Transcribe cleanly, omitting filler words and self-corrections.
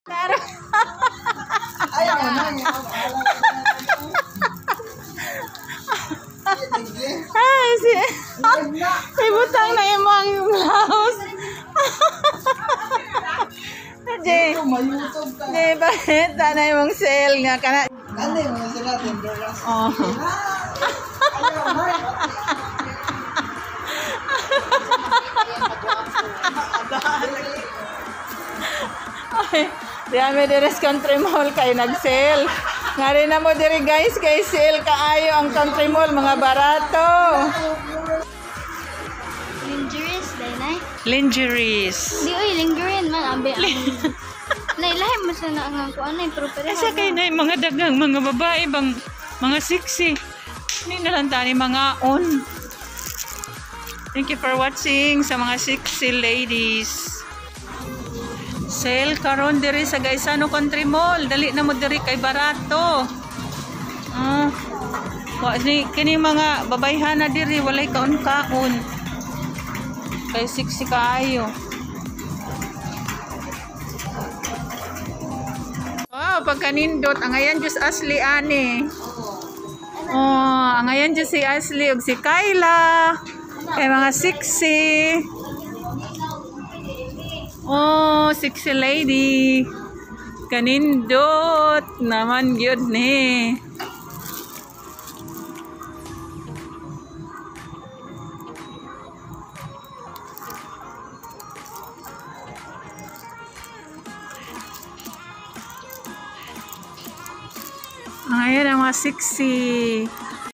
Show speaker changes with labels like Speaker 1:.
Speaker 1: Tara. Ay, si ibutang na imong blouse. Jay, di ba na imong sale nga kana.
Speaker 2: Ano yung mga sila tenderas?
Speaker 1: Oh. Ay, di ami diri sa Country Mall kay nag-sale. Ngari na mo diri guys kay sale kaayo ang Country Mall, mga barato.
Speaker 3: Lingeries, day nay.
Speaker 1: Lingeries.
Speaker 3: Di oy, lingerie man abe. Nailahi mo sa na ang kuan ay pero pareha.
Speaker 1: Asa kay na mga dagang mga babae bang mga sexy. Hindi na lang tani mga on. Thank you for watching sa mga sexy ladies. Sale karon diri sa Gaisano Country Mall. Dali na mo diri kay barato. Ah. Wa ni kini mga babayhana diri walay kaon-kaon. Kay sexy kaayo. Wow, pagkanindot angayan Diyos Ashley ani. Oh, angayan Diyos si Ashley ug si Kyla. Kay mga sexy. Oh, sexy lady. Kanindot naman gyud ni. Ayan ang mga sexy.